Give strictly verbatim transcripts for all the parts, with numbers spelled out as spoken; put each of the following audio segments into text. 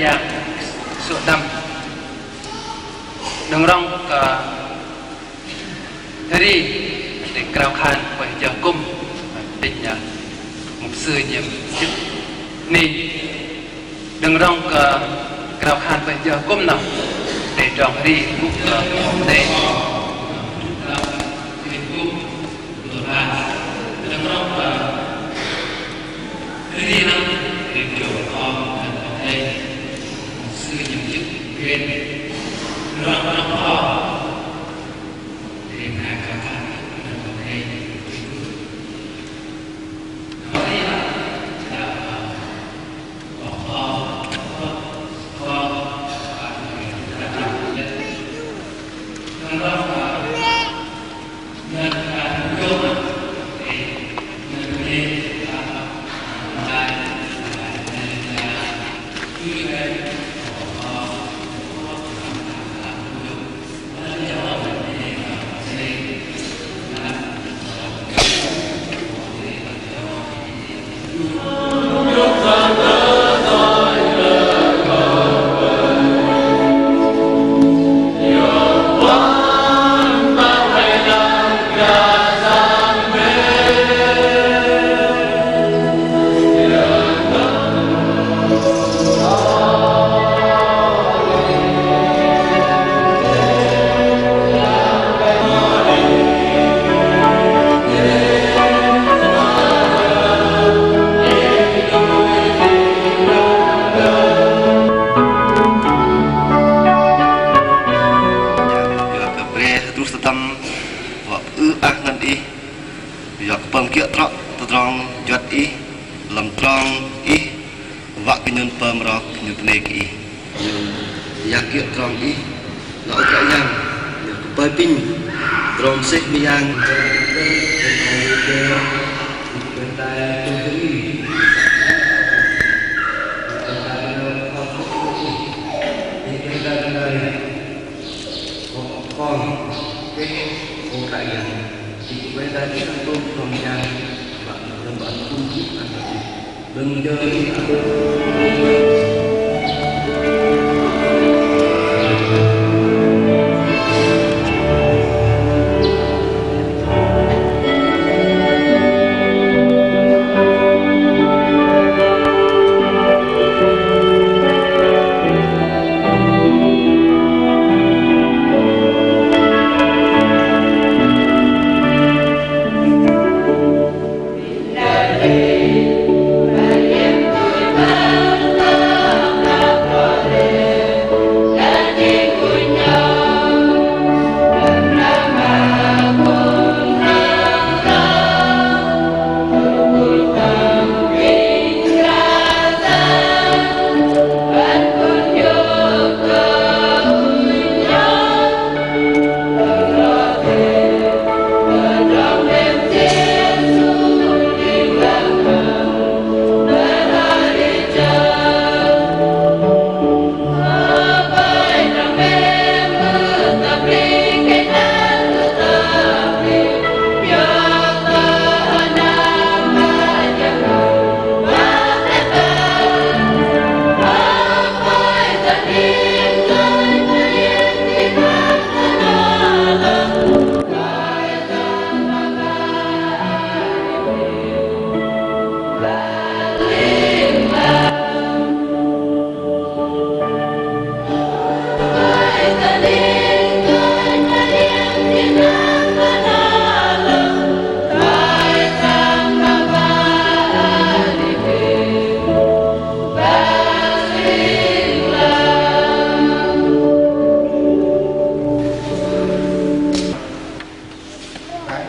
Yang sơ̆ đăm đơ̆ng rŏng kơ hơri đei krao khan pơih jơ kŭm tinh, ơ, mục sư nhiệm chức. Ni đơ̆ng rŏng kơ krao khan pơih jơ kŭm noh đei trong hơri mŭk kơ mơnei. Yua kơ Brah tơdruh tơdăm wă pơư ah ngăn Ih, yua kơ pơm kiơ̆ trŏ tơdrong juăt Ih, lăm trong Ih, wă kơ nhôn pơm rok nhôn bơnê kơ Ih. Nhôn yang kiơ̆ trong Ih, lăm Kră Yang, yua kơ pơm apinh tơdrong mơsêh mơyang.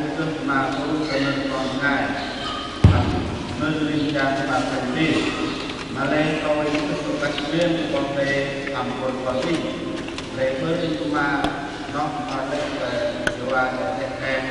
Ơ Sư, mă tơ'ngla kơ kon bơngai, mă nơ̆r ling jang mă pơm đei. Mă lei kơ Ih tơ'ngla kơ pơm kon bơngai hăm kon kon Ih. Lei bơ̆r Ih kơ mă noh mă lei kơ Yêhôwa kơ teh khen.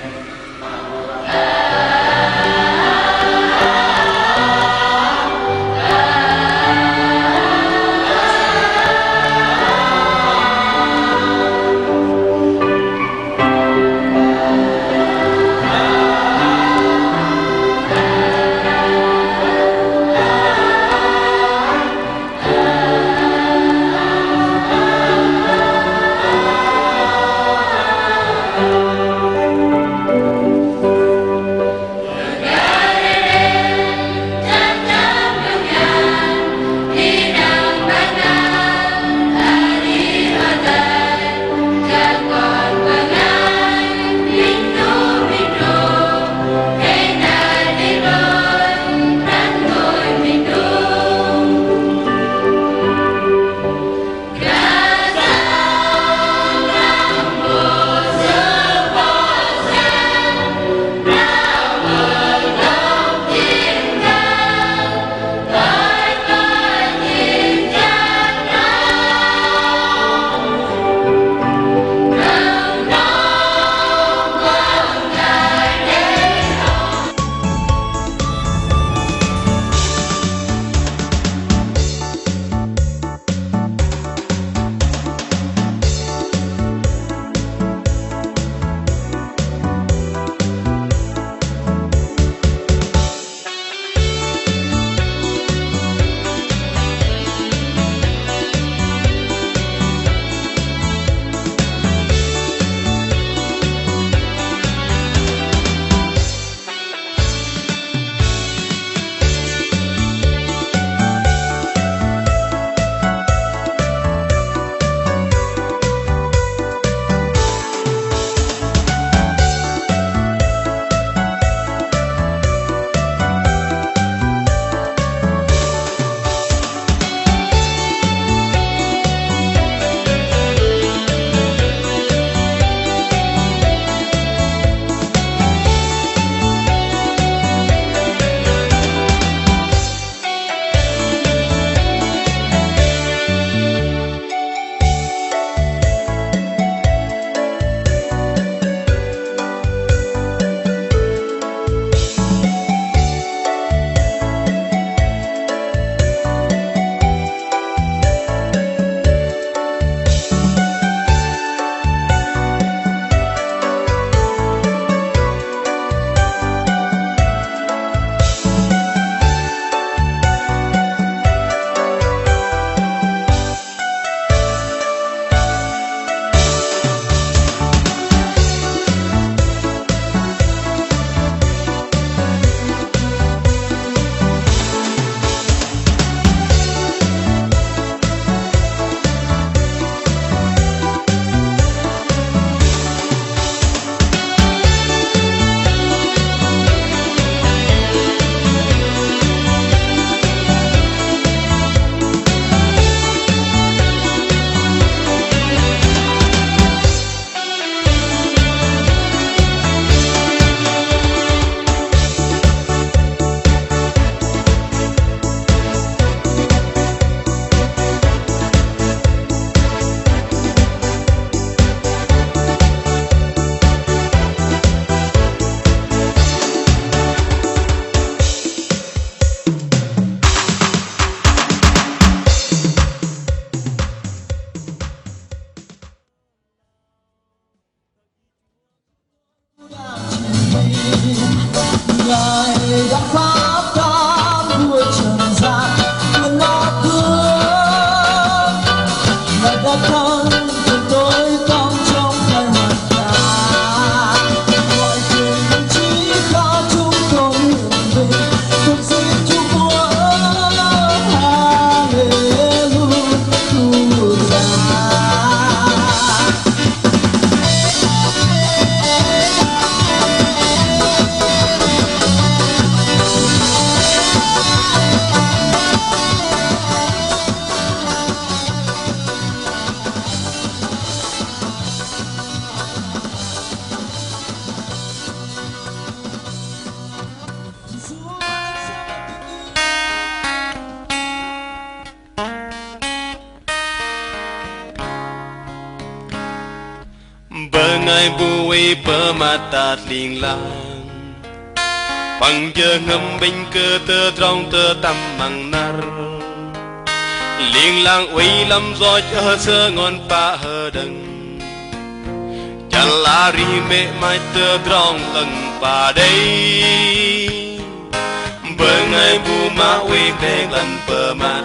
Bơngai bu oei pơmat tơ ling lang, păng jơhngơ̆m 'bĕnh kơ tơdrong tơtăm măng năr. Ling lang oei lăm yoch ơ sơngon pă hơđơ̆ng. Chăl arih mĕ 'maih tơdrong 'lơ̆ng pă đei. Bơngai bu mă oei teh lăn pơmat,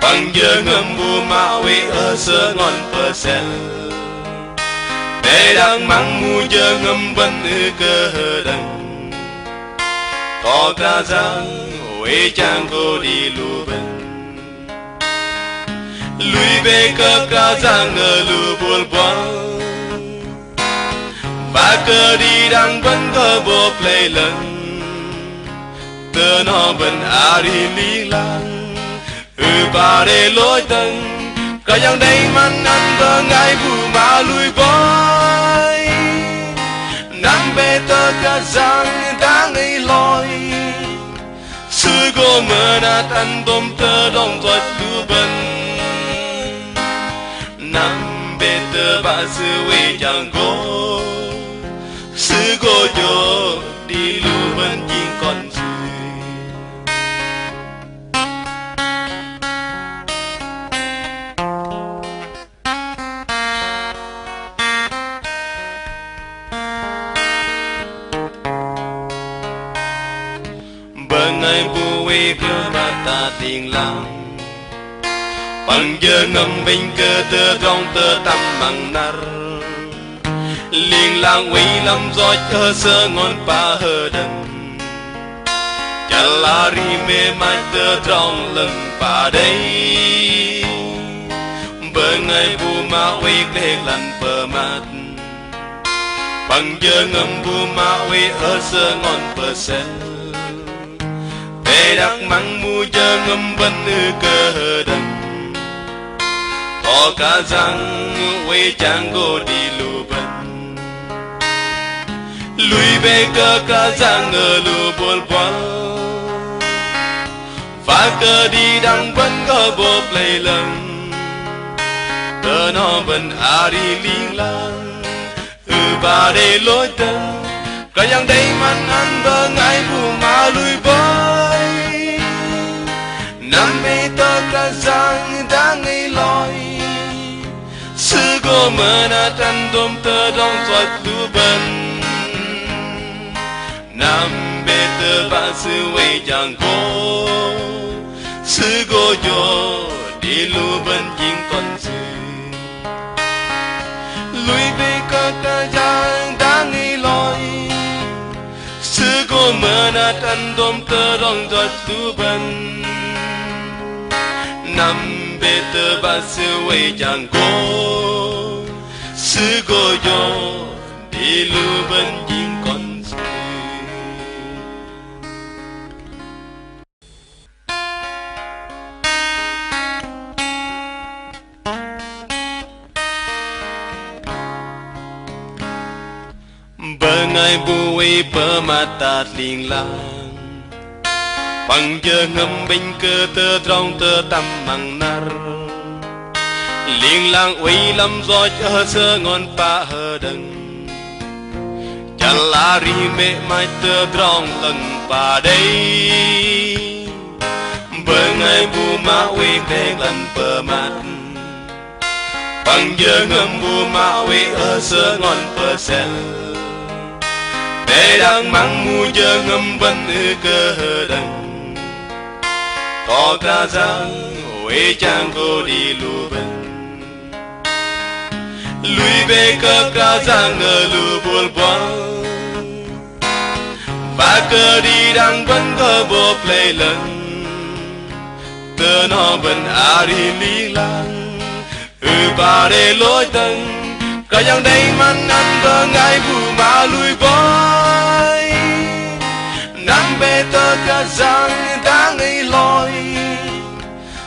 păng jơhngơ̆m bu mă oei ơ sơngon pơsel. Teh đak măng mu jơhngơ̆m bơ̆n ưh kơ hơđơ̆ng. Tơ Kră Yang oei chang gô đĭ lu bơ̆n. Lui bĕ kơ Kră Yang ơ lu bôl buăl. Wă kơ đĭ đăng bơ̆n gô bôl plei lơ̆ng. Tơ noh bơ̆n arih ling lang. Ưh pă đei lôch dơ̆ng. Kră Yang đei măn ăn bơngai bu mă lui bơih. Năm bĕ tơ Kră Yang dang ei loi. Sư gô mơnat ăn dôm tơdrong yoch lu bơ̆n. Năm bĕ tơ bă Sư oei chang gô. Sư gô jô̆ đĭ lu bơ̆n jing kon Sư. Bơngai bu oei pơmat tơ ling lang, păng jơhngơ̆m 'bĕnh kơ tơdrong tơtăm măng năr. Ling lang oei lăm yoch ơ sơngon pă hơđơ̆ng. Chăl arih mĕ 'maih tơdrong 'lơ̆ng pă đei. Bơngai bu mă oei teh lăn pơmat, păng jơhngơ̆m bu mă oei ơ sơngon pơsel. Teh đak măng mu jơhngơ̆m bơ̆n ưh kơ hơđơ̆ng. Tơ Kră Yang oei chang gô đĭ lu bơ̆n. Lui bĕ kơ Kră Yang ơ lu bôl buăl. Wă kơ đĭ đăng bơ̆n gô bôl plei lơ̆ng. Tơ noh bơ̆n arih ling lang. Ưh pă đei lôch dơ̆ng. Kră Yang đei măn ăn bơngai bu mă lui bơih. Năm bĕ tơ Kră Yang dang ei loi. Sư gô mơnat ăn dôm tơdrong yoch lu bơ̆n. Năm bĕ tơ bă Sư oei chang gô. Sư gô jô̆ đĭ lu bơ̆n jing kon Sư. Lui bĕ kơ Kră Yang dang ei loi. Sư gô mơnat ăn dôm tơdrong yoch lu bơ̆n. Năm bĕ tơ bă Sư oei chang gô. Sư gô jô̆ đĭ lu bơ̆n jing kon Sư. Bơngai bu oei pơmat tơ ling lang, păng jơhngơ̆m 'bĕnh kơ tơdrong tơtăm măng năr. Ling lang oei lăm yoch ơ sơngon pă hơđơ̆ng. Chăl arih mĕ 'maih tơdrong 'lơ̆ng pă đei. Bơngai bu mă oei teh lăn pơmat, păng jơhngơ̆m bu mă oei ơ sơngon pơsel. Teh đak măng mu jơhngơ̆m bơ̆n ưh kơ hơđơ̆ng. Tơ Kră Yang oei chang gô đĭ lu bơ̆n. Lui bĕ kơ Kră Yang ơ lu bôl buăl. Wă kơ đĭ đăng bơ̆n gô bôl plei lơ̆ng. Tơ noh bơ̆n arih ling lang. Ưh pă đei lôch dơ̆ng. Kră Yang đei măn ăn bơngai bu mă lui bơih. Năm bĕ tơ Kră Yang dang ei loi.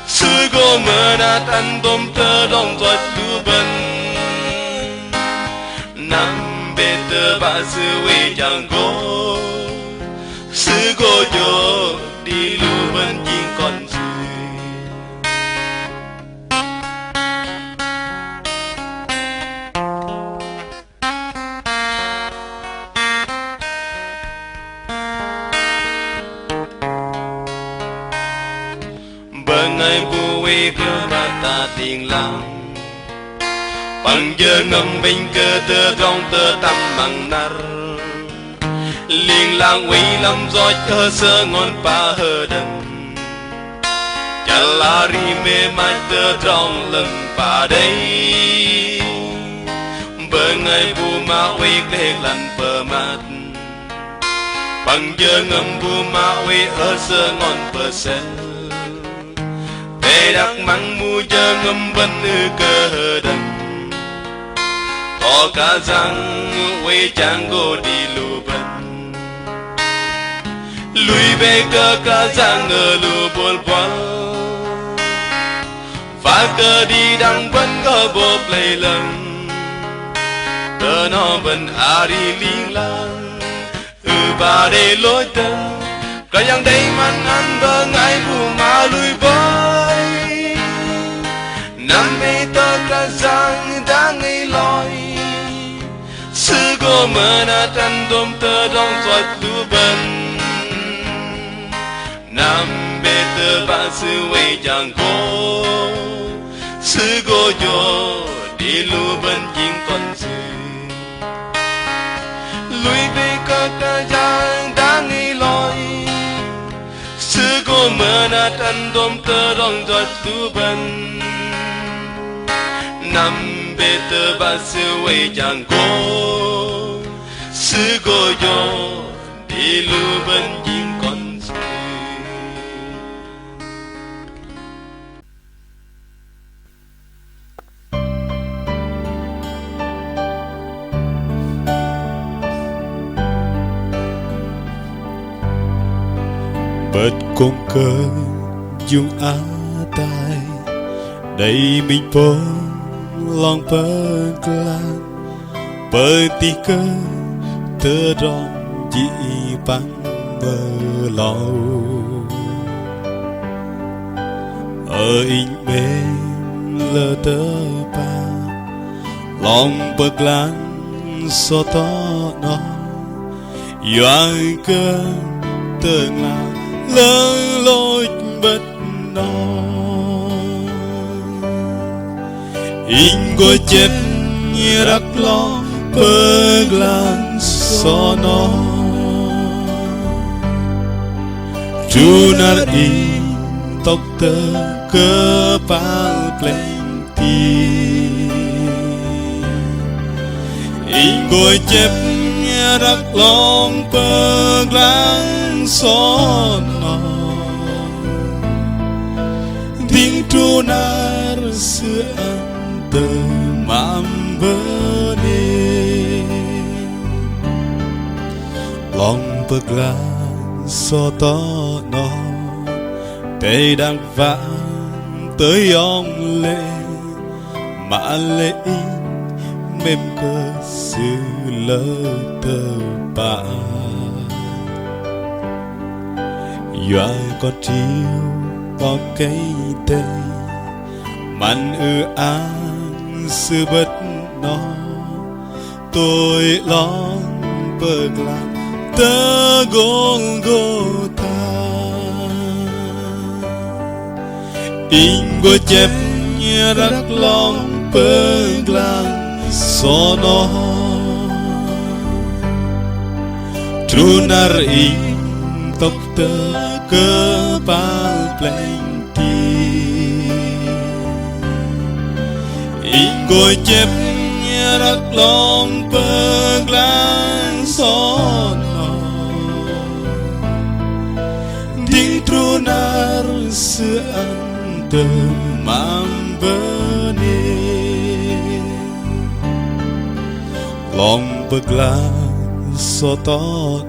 Sư gô mơnat ăn dôm tơdrong yoch lu bơ̆n. Năm bĕ tơ bă Sư oei chang gô. Sư gô jô̆ đĭ lu bơ̆n jing kon Sư. Bơ̆t ta ling lang. Păng jơhngơ̆m bĕnh kơ tơdrong tơtăm măng năr. Ling lang oei lăm yoch ơ sơngon pă hơđơ̆ng. Chăl arih mơmach tơdrong 'lơ̆ng pă đei. Bơngai bu mă oei gleh glăn pơmat. Păng jơhngơ̆m bu mă oei ơ sơngon pơsel. Teh đak măng mu jơhngơ̆m bơ̆n ưh kơ hơđơ̆ng. Thoi kơ Yang oei chang gô đĭ lu bơ̆n. Lui bĕ kơ Kră Yang ơ lu buăl buăl. Wă kơ đĭ đăng bơ̆n gô bôh plei 'lơ̆ng. Tơ noh bơ̆n arih ling lang. Ưh ba đei lôch dơ̆ng, Kră Yang đei măn ăn bơngai bu mă lui bơih. Năm bĕ tơ Kră Yang dang ei loi. Sư gô mơnat ăn dôm tơdrong yoch lu bơ̆n. Năm bĕ tơ bă Sư oei chang gô. Sư gô jô̆ đĭ lu bơ̆n jing kon Sư. Lui bĕ kơ Kră Yang dang ei loi. Sư gô mơnat ăn dôm tơdrong yoch lu bơ̆n. Năm bĕ tơ bă Sư oei chang gô. Sư gô jô̆ đĭ lu bơ̆n jing kon Sư. Bơ̆t kông kơ jŭm atai đei minh pôm 'long pơglang. Pơtih kơ tơdrong jĭ păng bơlâu. Ơ inh 'mêm lơ tơpă 'long pơglang sơ̆ tơ noh. Yua kơ tơ'ngla lơ lôch bơ̆t noh. Inh gô chĕp răk 'long pơglang sơ̆ noh. Truh năr inh tŏk tơ kơpal plĕnh ti. Inh gô chĕp răk 'long pơglang sơ̆ noh. Dĭng truh năr Sư ăn tơmam bơnê. 'Long pơglang sơ̆ tơ noh. Teh đak wă tơyŏng lê̆. Mă lei inh 'mêm kơ Sư lơ tơpă. Yua kơ triu tŏk Inh tei. Măn ư-ang Sư bơ̆t noh. Tôi 'long pơglang tơ Gôlgôtha. Inh gô chĕp răk 'long pơglang sơ̆ noh. Truh năr inh tŏk tơ kơpal plĕnh ti. Inh gô chĕp răk 'long pơglang sơ̆ noh. Dĭng truh năr Sư ăn tơmam bơnê. 'Long pơglang sơ̆ tơ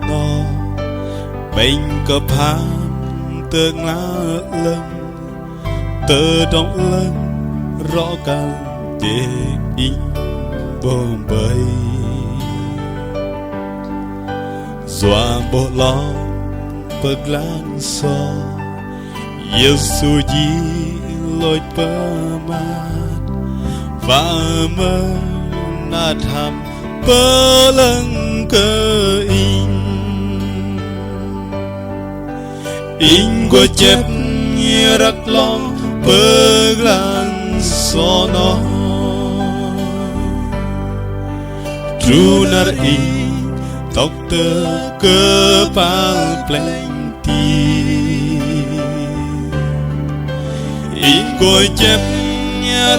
noh. 'Bĕnh kơ pham tơ'ngla 'lơ̆ng. Tơdrong 'lơ̆ng rŏ kăl jê̆ inh 'bôh bơih. Yua 'bôh 'long pơglang sơ̆. Yêsu jĭ lôch pơmat. Wă mơnat hăm pơ'lơ̆ng kơ inh. Inh gô chĕp răk 'long pơglang sơnŏ. Truh năr inh tŏk tơ kơpal plĕnh ti. Inh kơjăp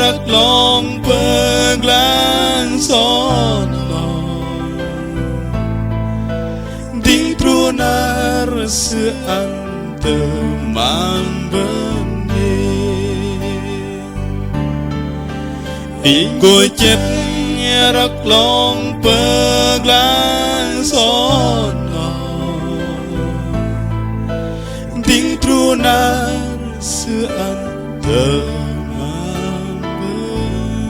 răk lŏng pơglang sơnŏ. Dĭng truh năr sư ăn tơ măng bơnê. Inh kơjăp răk lŏng pơglang sơnŏ. Dĭng truh năr sư ăn tơ măng bơnê.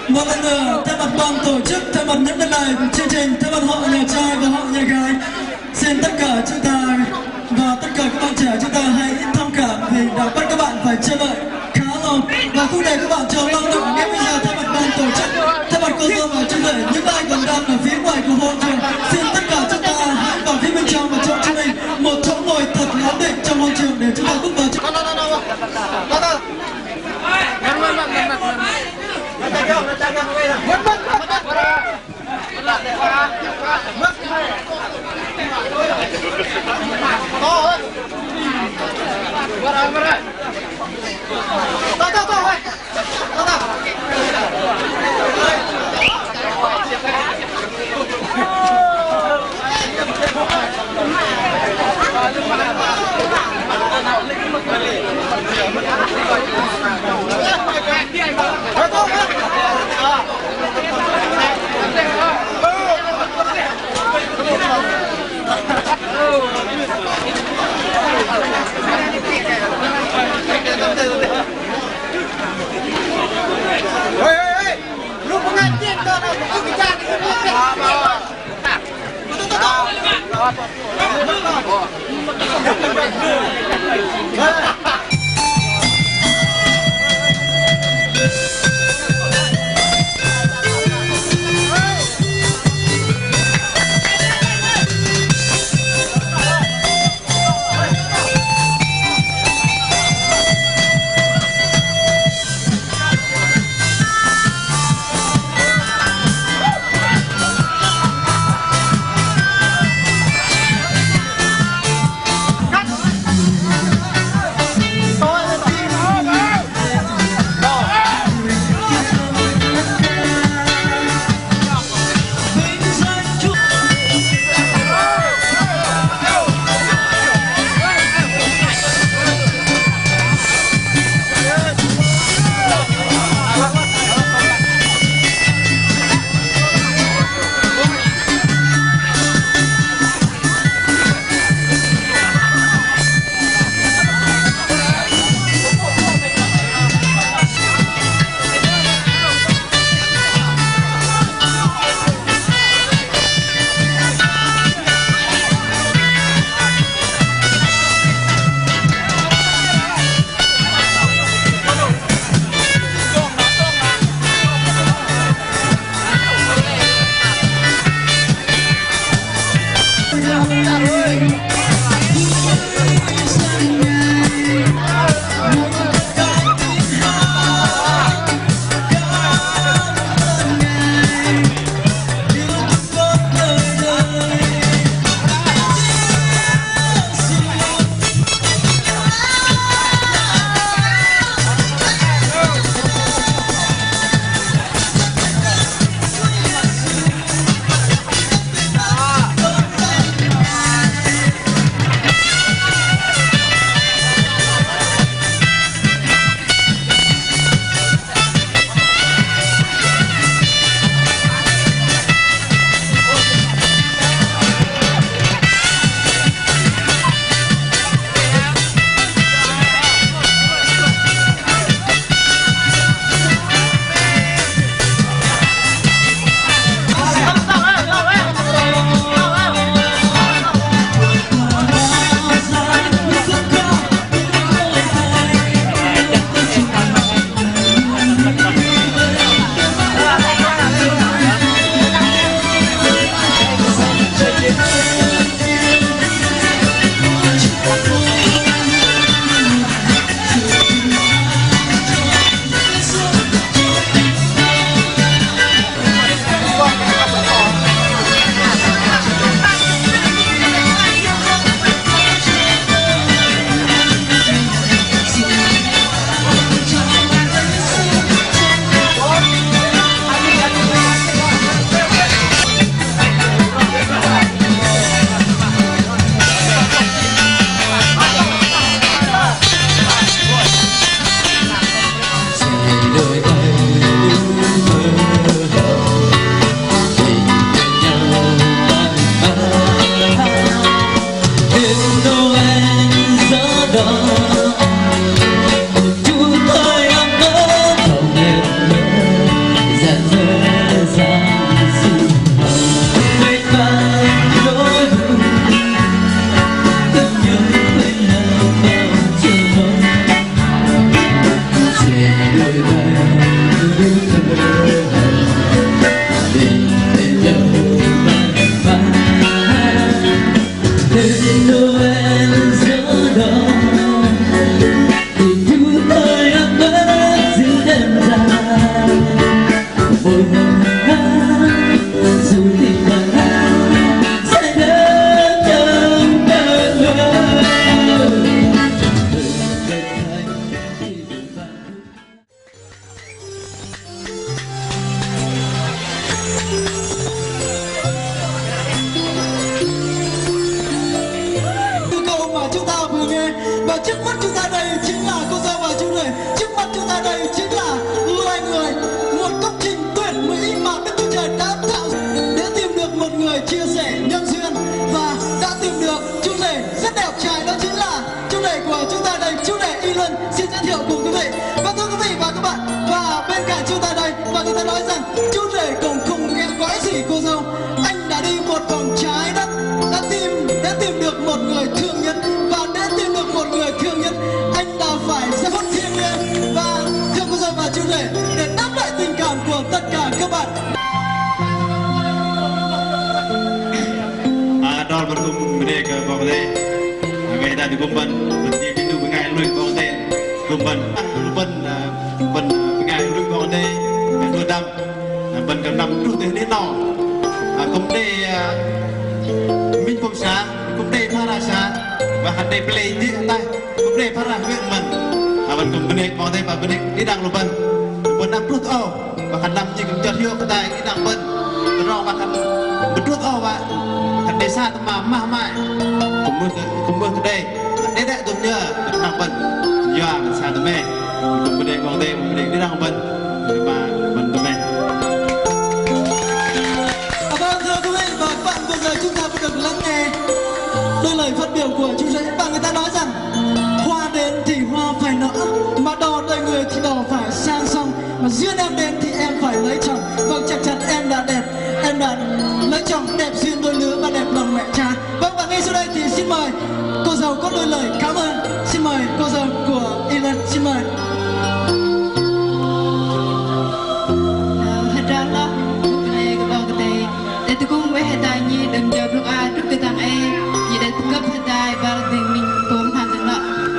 Một lần nữa, thay mặt ban tổ chức, thay mặt những người làm chương trình, thay mặt họ nhà trai và họ nhà gái, xin tất cả chúng ta và tất cả các bạn trẻ chúng ta hãy thông cảm vì đã bắt các bạn phải chờ đợi khá lâu. Và không để các bạn chờ lâu nữa, ngay bây giờ thay mặt ban tổ chức, thay mặt cô dâu và chú rể, những ai còn đang ở phía ngoài của hội trường, xin tất cả chúng ta hãy vào phía bên trong và chọn cho mình một chỗ ngồi thật là ổn định trong hội trường để chúng ta bước vào trong Nhu cầu mà chúng ta vừa nghe, và trước mắt chúng ta đây chính là cô dâu và chú rể. Trước mắt chúng ta đây chính là loài người, một công trình tuyệt mỹ mà Đức Chúa Trời đã tạo để tìm được một người chia sẻ nhân duyên và đã tìm được chú rể rất đẹp trai, đó chính là chú rể của chúng ta đây, chú rể Y Luân. Xin giới thiệu cùng quý vị. Vâng, thưa quý vị và các bạn, và bên cạnh chúng ta đây, và người ta nói rằng chú rể cũng không nghe quái gì cô dâu. Anh đã đi một vòng trái đất, đã tìm, đã tìm được một người thương nhân và Kư̆m bơ̆n, bơ̆n jing lu bơngai lui 'Bok Kei-Dei. Kư̆m bơ̆n, ah, lu bơ̆n, ah, bơ̆n, ah, bơngai lui 'Bok Kei-Dei. Đuh tơdăm, ah, bơ̆n kơ năm truh tơ hơnih 'nâu. Ah, kư̆m đei, ah, minh phŭng sa, kư̆m đei phara sa, wă khan đei pơlei jê̆ ataih, kư̆m đei phara huyện mơ̆n. Ah, bơ̆n kư̆m bơnê 'Bok Kei-Dei, wă bơnê đĭ đăng lu bơ̆n. Bơ̆n năm truh tơ âu. Wă khan năm nhi kư̆m chơt hiôk kơdai đĭ đăng bơ̆n. Tơdrong wă khan bơ̆n truh âu wă khan đei sa tơma mah mai. Kư̆m mưh tơ, kư̆m mưh tơ đei. Đei đei tơm nhơ đĭ đăng bơ̆n. Yua khan sa tơmĕ. Kư̆m bơnê 'Bok Kei-Dei, kư̆m bơnê đĭ đăng bơ̆n. Kư̆m bơnê bơ̆n tơmĕ. À vâng, thưa quý vị và các bạn, vừa rồi chúng ta vừa được lắng nghe đôi lời phát biểu của chú Dũng và người ta nói rằng hoa đến thì hoa phải nở, mà đò đợi người thì đò phải sang song. Mà duyên em đến thì em phải lấy chồng. Vâng, chắc chắn em đã đẹp, em đã lấy chồng đẹp duyên đôi lứa và đẹp lòng mẹ cha. Vâng, và ngay sau đây thì xin mời cô dâu có đôi lời cảm ơn. Xin mời cô dâu của Y Lân, xin mời. Hơdrol lơ, bơnê kơ 'Bok Kei-Dei. Đei tơgŭm oei hơdai nhi đơ̆ng jơ blŭng a truh kơ dang ei, nhi đei tơgŭm hơdai băl dĭng minh pôm hăn dơnŏ.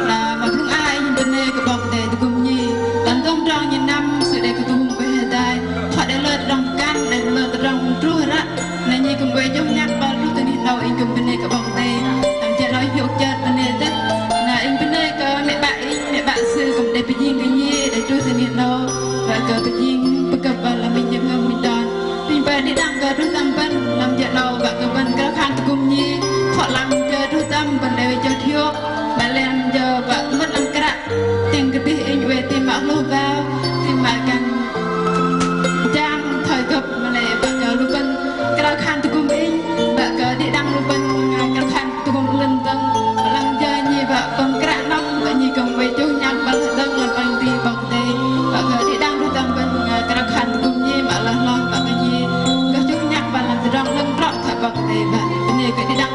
Lăm blŭng a inh bơnê kơ 'Bok Kei-Dei tơgŭm nhi. Lăm dôm tơdrong nhi năm sư đei kơ tơgŭm oei hơdai. Phă đei lơ tơdrong pơkăn, đei lơ tơdrong truh ră. Na nhi kư̆m oei chông nhăk băl truh tơ anih 'nâu inh kư̆m bơnê kơ 'Bok Kei-Dei. Lăm jơ 'nâu hiôk chơt bơnê dêh. Na inh bơnê kơ mĕ 'bă inh, mĕ 'bă sư kư̆m đei pơjing kơ nhi, đei truh tơ anih 'nâu. Wă kơ pơjing pơgơ̆p băl lăm minh jơhngơ̆m minh đon. Pinh bơ̆n đĭ đăng kơ truh tơm bơ̆n lăm jơ 'nâu wă kơ bơ̆n krao khan tơgŭm nhi. Phŏ lăm jơ truh tơm bơ̆n đei oei chơt hiôk. Mă lei lăm jơ wă mơ̆t lăm kră. Tĕng kơdih inh oei ti mă hlôh băl, ti mă kăn jang thoi gơ̆p mă lei wă kơ lu bơ̆n krao khan tơgŭm inh, wă kơ đĭ đăng lu bơ̆n krao khan tơgŭm lơ̆n dơ̆ng. Lăm jơ nhi wă pơm kră 'nâu, wă nhi kư̆m oei chông nhăk băl dơ̆ng lăm păng ti 'Bok Kei-Dei. Wă kơ đĭ đăng lu bơ̆n krao khan tơgŭm nhi mă lơ hloh, wă kơ nhi kơ chông nhăk băl lăm tơdrong lơ̆ng trŏ thoi 'Bok Kei-Dei wă. Bơnê kơ đĭ đăng.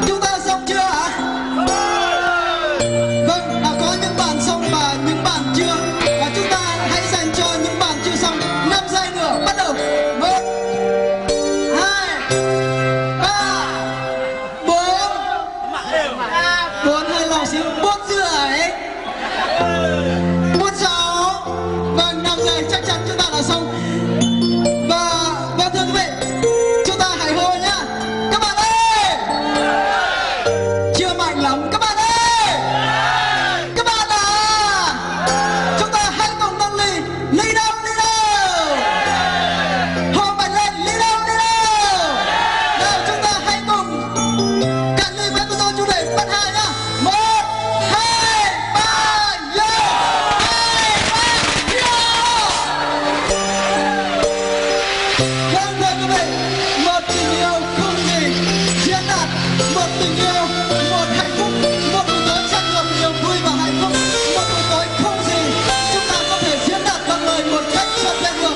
Chúng ta xong chưa ạ? Vâng, à, có những bạn xong và những bạn chưa. Và chúng ta hãy dành cho những bạn chưa xong năm giây nữa. Bắt đầu. Một, hai, ba, bốn. Bốn hơi lò xíu. Bốn rưỡi. Bốn sáu. Vâng, năm giây chắc chắn chúng ta đã xong. Và, vâng, thưa quý vị, chúng ta hãy hô nhá. Các bạn ơi! Chưa mạnh lắm. Các bạn ơi! Các bạn à! Chúng ta hãy cùng nâng ly. Ly đâu, ly đâu? Hô mạnh lên, ly đâu, ly đâu? Nào, chúng ta hãy cùng cạn ly với cô dâu chủ đề băt hai nhá. Một, hai, ba, yo! Hai, ba, yo! Vâng, thưa quý vị, một tình yêu không gì diễn đạt, một tình yêu, một hạnh phúc, một buổi tối tràn ngập niềm vui và hạnh phúc, một buổi tối không gì chúng ta có thể diễn đạt bằng lời một cách trọn vẹn được.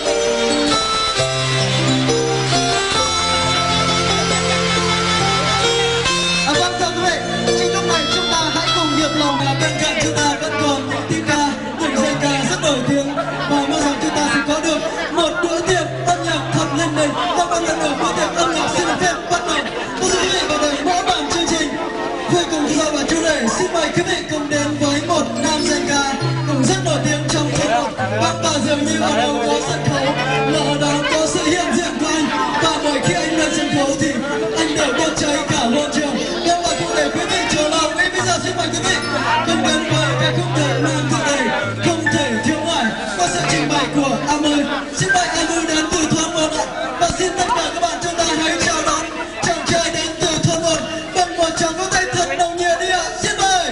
À, vâng, thưa quý vị, chính lúc này chúng ta hãy cùng hiệp lòng, à, bên cạnh chúng ta vẫn còn những tiếng ca, những danh ca rất nổi tiếng và mong rằng chúng ta sẽ có được một bữa tiệc âm nhạc thật linh đình. Và một lần nữa, bữa tiệc âm nhạc xin được phép bắt đầu. Thưa quý vị, và để mở màn chương trình, vui cùng với ban chủ đề, xin mời quý vị cùng đến với một nam danh ca cũng rất nổi tiếng trong thôn một. Và dường như ở đâu có sân khấu là ở đó có sự hiện diện của anh. Và mỗi khi anh lên sân khấu thì anh đều đốt cháy cả hội trường. Và để quý vị chờ lâu, ngay bây giờ xin mời quý vị cùng đến với ca khúc Việt Nam Thượng Đế không thể thiếu ngoài qua sự trình bày của A Mười. Xin mời A Mười đến từ thôn một ạ. Và xin tất cả các bạn chúng ta hãy chào đón chàng trai đến từ thôn một bằng một tràng vỗ tay thật nồng nhiệt đi ạ. Xin mời.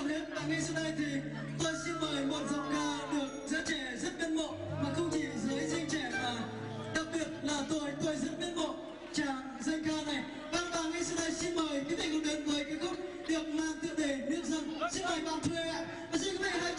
Và ngay sau đây thì tôi xin mời một giọng ca được giới trẻ rất ngưỡng mộ, mà không chỉ giới riêng trẻ mà đặc biệt là tôi, tôi rất ngưỡng mộ chàng danh ca này. Vâng, và ngay sau đây xin mời quý vị cùng đến với ca khúc được mang tựa đề Niệm Dần. Xin mời bạn Thuê ạ. Và xin quý vị hãy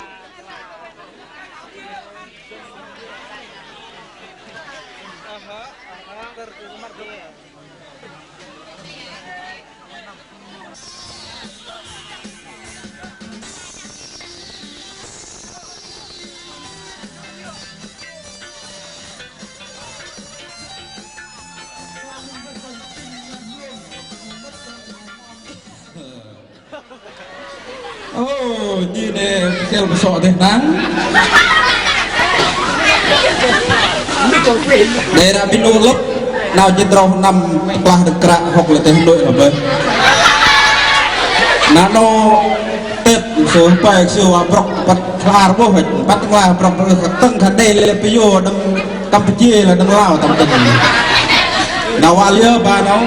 Ô, nhi đe keo pơsŏ dêh năng. Đe ră pinh ôh lăp, 'nao jĭt rŏh năm kơplah đơ̆ng kră hŏk lê̆ teh nôih lăp bơih. Na 'nâu Tết, sư hơpơi sư wă brŏk băt hla rơbôh, băt ngla brŏk, tơ̆ng khan đei lê̆ pơyô đơ̆ng Kampuchia lê̆ đơ̆ng Lao tăm tơ̆ng. Na wă liơ ba 'nâu.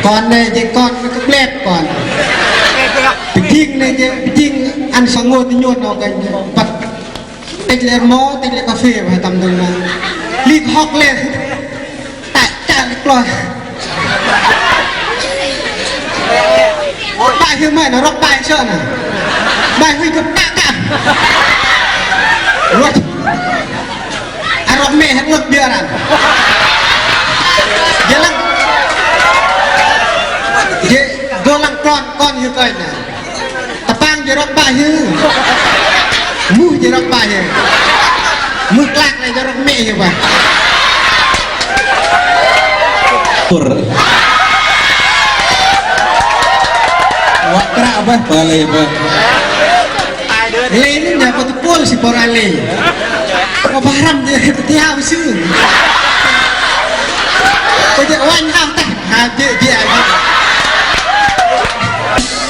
Kon 'nâu jing kon kơblet kon. Pơjing 'nâu jing, pơjing ăn sơngôt nhôt 'nâu kơ băt. Tĕch lê̆ rơmô, tĕch lê̆ kaphê, wă tăm tơ̆ng na. Lik hŏk lê̆. Tăch chă lê̆ kloi. Bai hiơ mă na, rŏk bai sơ̆ na. Bai huih kơ kă kă. Rŏk. A rŏk mĕ hơk lơ̆k biơran. Jơlăng. Jê̆ gô lăng kon, kon hiơ kơnh na. Tơpang jê̆ rŏk bai hiơ. Muh jê̆ rŏk bai hiơ. Muh klak lei jê̆ rŏk mĕ hiơ ba. Pur. Wă kră bơih, pơlei bơih. Lei 'nâu jê̆ pơtơpôl si pơra lei. Kơ bơhrăm jê̆ tơtiao sư. Kơ jê̆ oanh hăm tah. Ha, jê̆, jê̆, jê̆.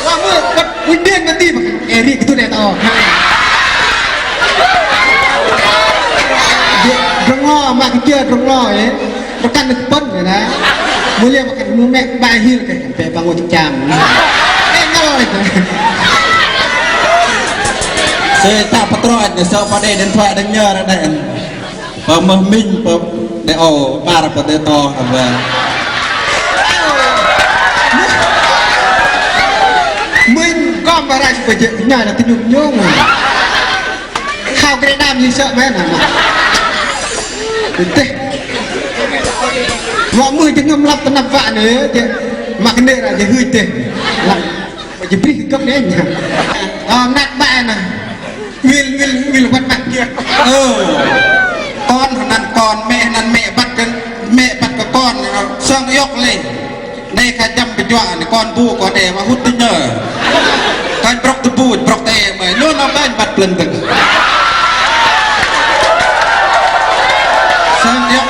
Wă mưh, băt hunh đen băt ti băt. Ê, ri kơ tŭ đe to. Jê̆, drŏng-ngo, mă kơ kiơ drŏng-ngo, ê. Bơ̆n kăn kơ pơ̆n, ê, na. Mưh liơ bơ̆n kăn mưh mĕ bai hil kơ, pe bang ôh cham. Ê, ngăl, ê. Sư ta pơtrôch, ê, sư pơđei điện thoại đang nhơ ra đây. Pơmơh minh, pơđei ô, bar pơđei to, apa. Minh, kơm ba rai pơjê̆ nhai na tơnhŭng nhŏng. Khao gre đam nhi sơ̆ mĕn, apa. Teh. Wă mưh jơhngơ̆m lăp tơnap wă 'nâu, jê̆ mă kơnê̆ ra jê̆ hưch teh. Lăp. Jê̆ brih kơ gơ̆p 'nâu. Ơ, năk bai na. Wil, wil, wil băt băt kiơ. Ơ. Kon hơnăn kon, mĕ hơnăn mĕ băt kơ, mĕ băt kơ kon, sơng iŏk lei. Đei kơ jăm pơjuă, kon bu, kon e, mă hŭt tơ nhơ. Kơnh brŏk tơ bu, brŏk tơ e, mă, nhôn nao kơnh băt plơ̆n tơ̆ng. Sơng iŏk.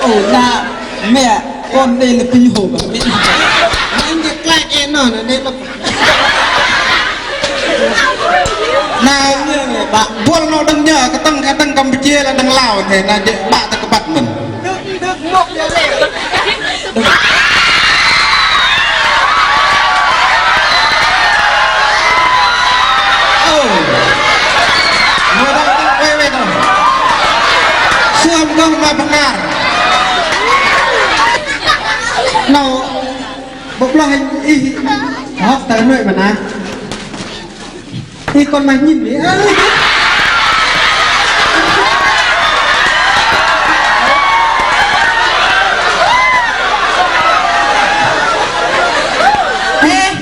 Ô, na, mĕ, kon đei lê̆ pinh hôp, mĕ. Mĕ, jê̆ klak e nơ, nơ, đei lơ̆p. Na, bă, buăl 'nâu đơ̆ng nhơ, kơtơ̆ng, kơtơ̆ng Kampuchia lê̆ đơ̆ng Lao, thê, na, jê̆, bă, tơ kơ băt mơ̆n. Ơ. Ngôi đó, quay về đó. Sư hăm gơh mă pơkar. 'Nâu, bơ̆ blah ih, hŏk tơ nuih mă na. Ê, kon mă nhĭn đei. Ê.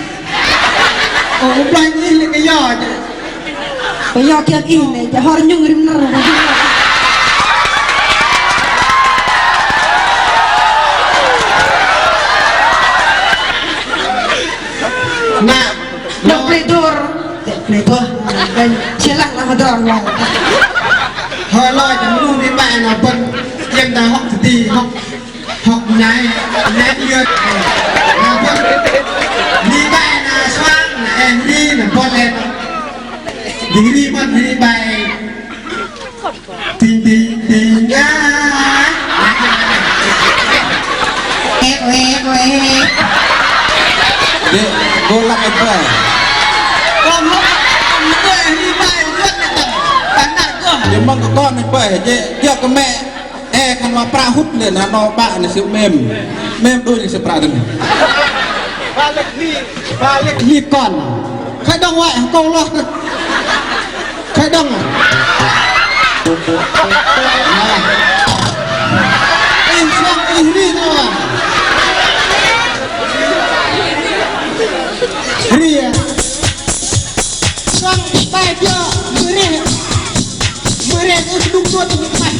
Ô, blah ih lê̆ kơ yo. Kơ yo kiơ ih lê̆, jơ̆ hor nhŭng rim nơ̆r. Na. Lăp plei dur. Plei dur. Ganh chê lăng lăng hơdrol lăng. Hơi loi chă mơnuih ri bai na bơ̆n. Iĕm ta hŏk tơ ti hŏk. Hŏk nhai. Nhai iĕt. Na bơ̆n. Ri bai na suang. Na en ri na bơ̆n en. Ri ri bơ̆n ri bai. Ting, ting, ting, ah. Ê, ê, ê. Đe, gô lăng ê bơih. Măng kơ kon 'nĕ bơih, jê̆, jơ̆ kơ mĕ, ê, khan wa pră hŭt lê̆, na noh 'bă 'nĕ sư 'mêm. 'Mêm đunh sư pră dơ̆ng. Ba lĕch hli, ba lĕch hli kon. Khei đŏng wă, kâu loh. Khei đŏng. Inh sŏng inh hli noh. Hli. Sŏng bai jơ̆, mưh reh, mưh reh, ưh kơ đŭng tuăt, ưh kơ bai.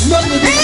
Mưh reh.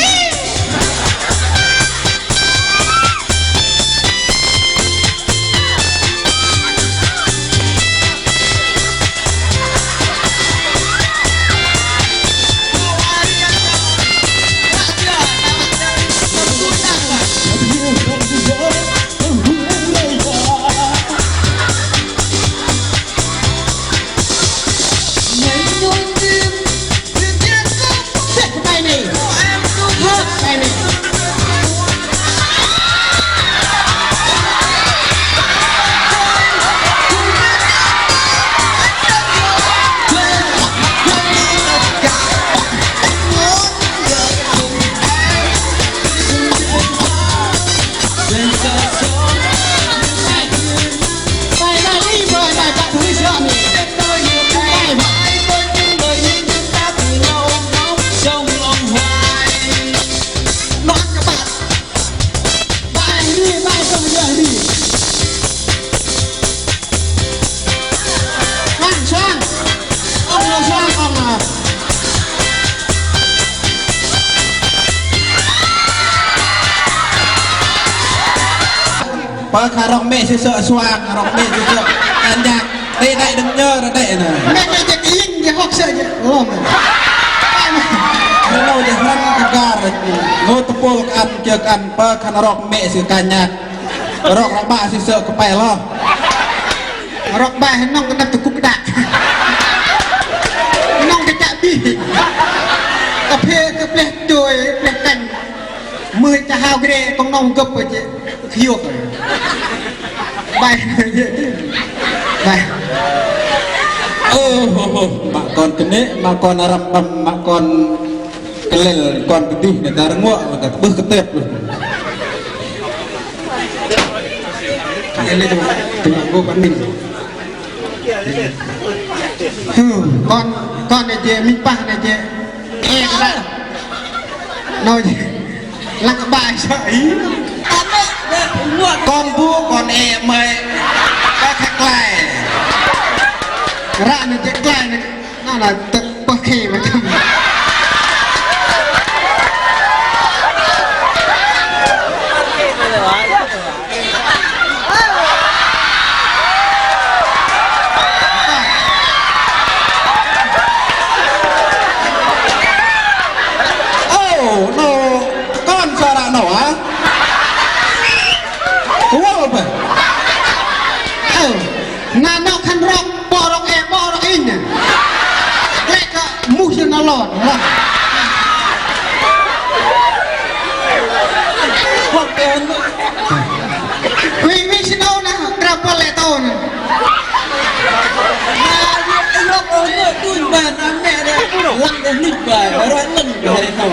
Pơ khan rŏk mĕ sư sơ̆ suang, rŏk mĕ sư sơ̆ kơ nhăk. Đei đei đơ̆ng nhơ ră đei nơh. Mĕ mĕ jek ing jek hŏk sơ̆ jek lom. Rơnâu jek hrăm kơ gar. Ngô tơpôl kơ ăn kiơ kơ ăn pơ khan rŏk mĕ sư kơ nhăk. Rŏk ră 'bă sư sơ̆ kơ pĕ loh. Rŏk 'bă hơnŏng kơ năp tơkŭk đak. Hơnŏng kơ chă bih. Kơ phê kơ pleh chôi, pleh kănh. Mưh chă hao gre, kông nŏng gơ̆p jê̆ hiôk. Bai. Bai. Ơ, hô, hô, mă kon kơnê̆, mă kon răm răm, mă kon kơlĕl, kon kơdih, nĕ ta rơnguă, ta tơ'bưh kơtĕp lu. Kơlĕl tu, tu, gô pơmĭn. Hưm, kon, kon nĕ jê̆, minh pah nĕ jê̆. Ê, kơnăl. Noh jê̆. Lăng kơ 'bă sơ̆ ih. Kon bu, kon ê, mơi. Kơ khă klai. Ră nĕ jê̆ klai nĕ. Noh na tơ pơh khê mă tơm. Ơ, noh kon sơ̆ ră noh, hă? Kuăl bơih. Ơ, na noh khan rŏk, 'bok rŏk ê, 'bok rŏk inh. Glĕk kơ muh jơ̆ na lon. Wih, wih, sĭ nâu na, krao pơl lĕ tâu na.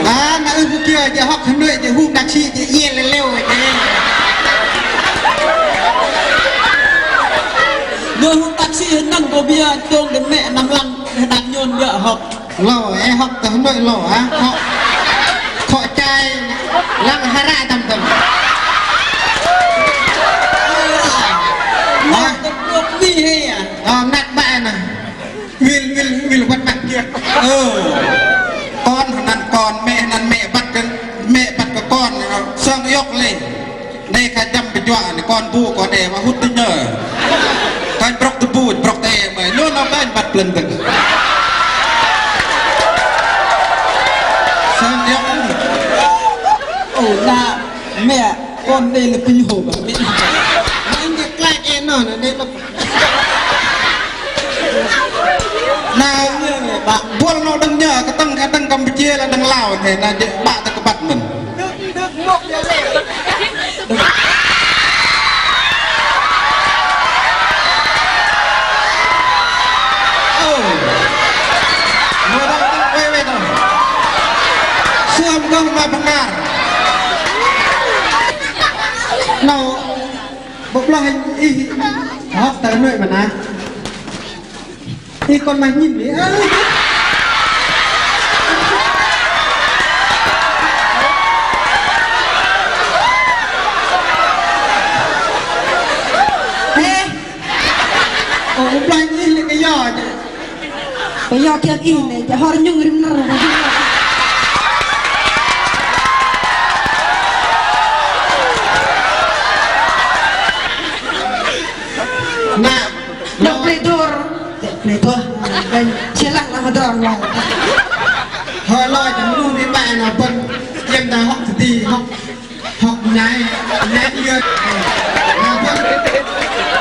A, na ưh kơ kiơ, jê̆ hŏk hơnuĕ, jê̆ hŭk đak sĭ, jê̆ iĕl lĕ lêu, jê̆. Nơ̆ hŭk đak sĭ, năn kơ biă, tông đơ̆ng mĕ năm lăng, đak nhôn biă hŏk. Lơ, ê hŏk tơ hơnuĕ lơ, hă? Khŏ, khŏ chai, lăng hơră tăm tăm. Hă? Ơ, năt 'bă na. Wil, wil, wil băt băt kiơ. Ơ. Kon hơnăn kon, mĕ hơnăn mĕ băt kơ, mĕ băt kơ kon, sơng iŏk lei. Đei kơ jăm pơjuă nĕ, kon bu kon ê mă hŭt tơ nhơ. Kơnh brŏk tơ bu, brŏk tơ ê mă, nhôn noh kơnh băt plĕnh tơ̆ng. Sơng iŏk. Ơ, na, mĕ, kon đei lĕ pinh hôp, mĕ. Mĕ jê̆ klai ê noh, na, đei lĕ. Na, 'bă, buăl noh đơ̆ng nhơ, kơtơ̆ng, kơtơ̆ng Kampuchia lĕ đơ̆ng Lao, thê, na, jê̆ 'bă tơ kơ băt mơ̆n. Ơ, Kơ mă bơngar. Nâu, bơ̆ blŏh ih hŏk tơ nuih mơnah. Ih kon mă nhĭn ih. Ơ. Ô, bơ̆ blŏh ih lĕ kơ yơ. Kơ yơ kiơ̆ ih lĕ, jơ̆ hŏr nhŭng rim nơ̆r. Na, lŏk plei dur. Plei dur. Bơ̆n, sơlăng na hơdrol lăng. Hơi loi, jơ̆ mơnuih rim bai na bơ̆n, iĕm dah hŏk tơdi, hŏk. Hŏk nai, nai iĕt. Na bơ̆n.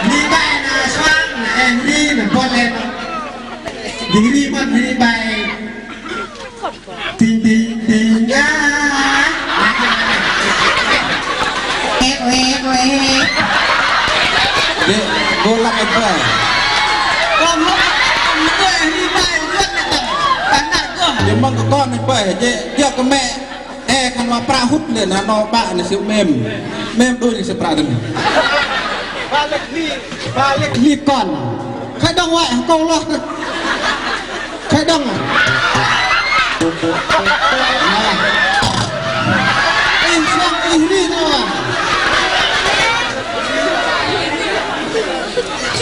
Rim bai na suang, na em rim, na bơ̆n lĕ. Rim rim mơ̆n rim bai. Ting, ting, ting, ah. Ê, ê, ê. Dêh, gô lăng ê pơ. Kơ mă, kơ mă, rim bai, iĕt, iĕt, iĕt. Pơnat gô. Dêh mơ̆ng kơ kon ê pơ, dêh, dêh kơ mĕ. Ê, khan wa prăk hŭt lĕ na noh bă na sư 'mêm. 'Mêm đunh na sư prăk dơ̆ng. Ba lĕ hli, ba lĕ hli kon. Khei đŏng wa, kâu loh. Khei đŏng. Ih sŏng ih hli noh wa.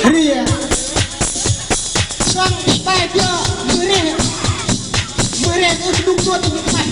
Hli. Sŏng bai pia mơreh. Mơreh ưh kơ đŭng tuăt ưh kơ bai.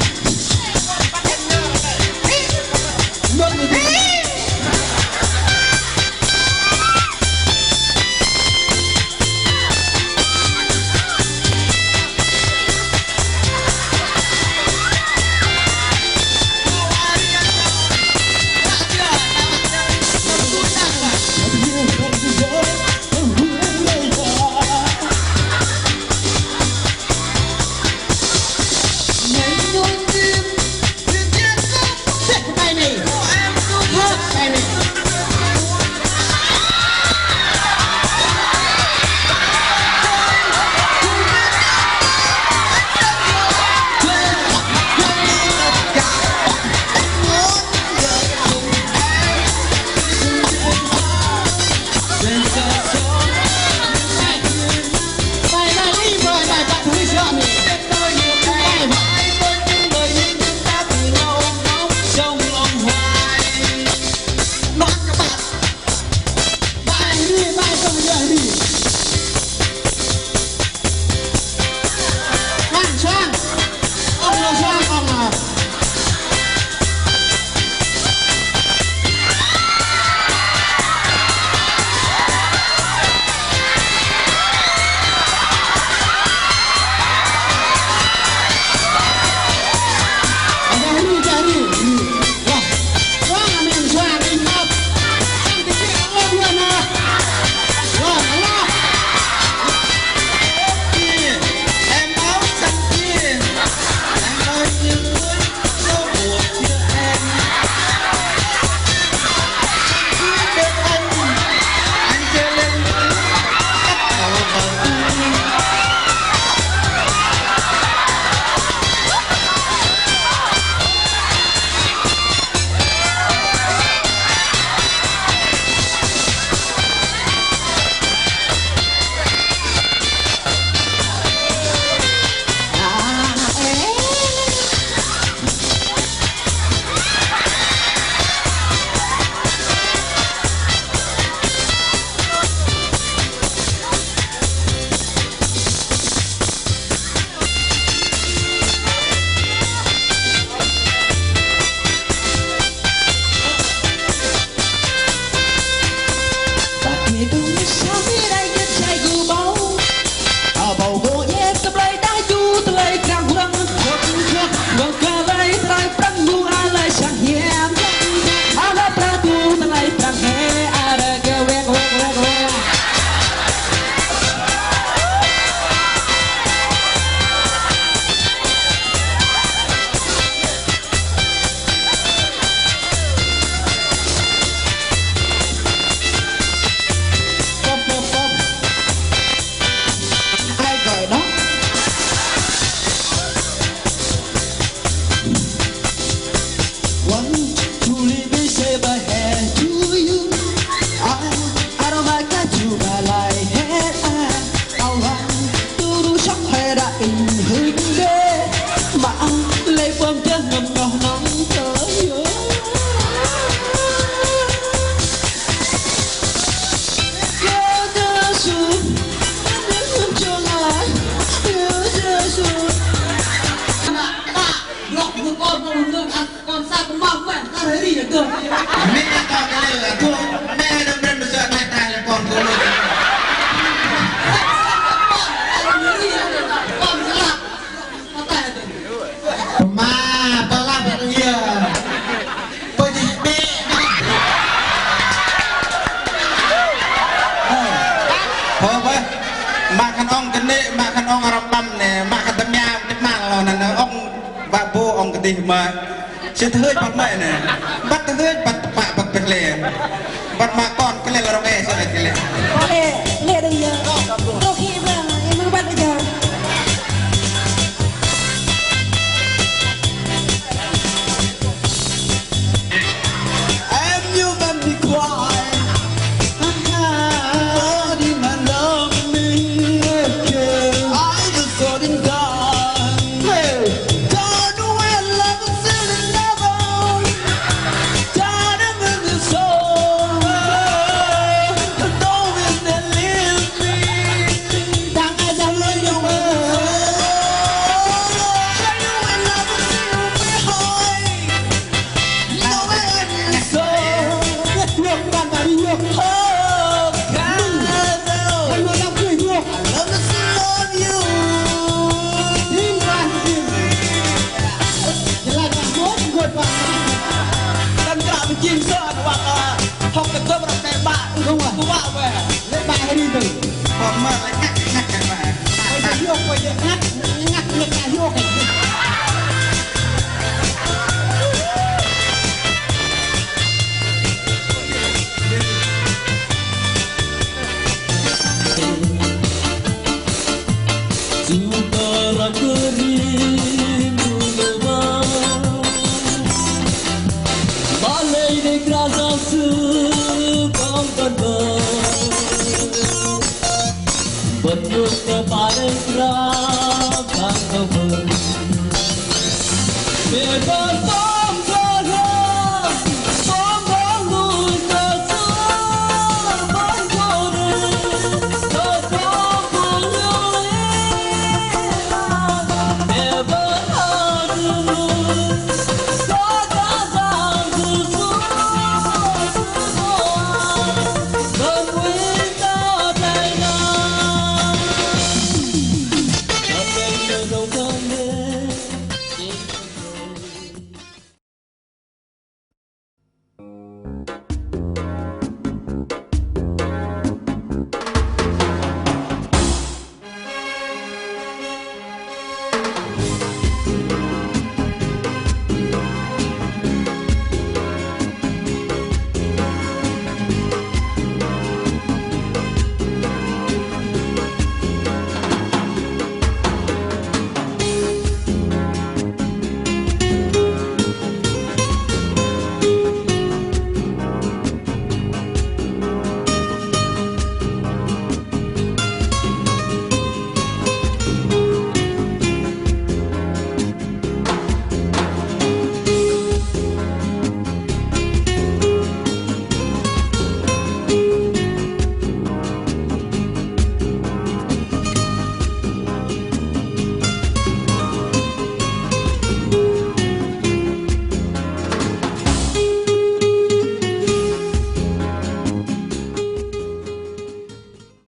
Mĕ kơ kơlĕl lah, mĕ đơ̆ng brên mơsơ̆ tah tah lăm kon kơ lu. Pơma, pơlap đơ̆ng yơ. Pơjih bĕ. Hơ bơih, mă khan ŏng kơnê̆, mă khan ŏng răm ƀăm nĕ, mă khan tơmiam tơmang lơ năn ŏng. Bă bu ŏng kơdih mă. Sư tơhưch băt mă nĕ. Băt tơhưch băt tơpă băt pơhlê. Băt mă kon kơlĕl rŏng e sơ̆ kơlĕl. Lĕ, lĕ đơ̆ng yơ. Dŏ hĭ bơ̆n, ih mă băt bơjang. Em yêu em đi quay. Body my love me. I just saw the dark. Hey. Don't know where love is in the devil. Don't know where the soul. Don't win the leave me. Don't know where you were. Don't know where love is in the high.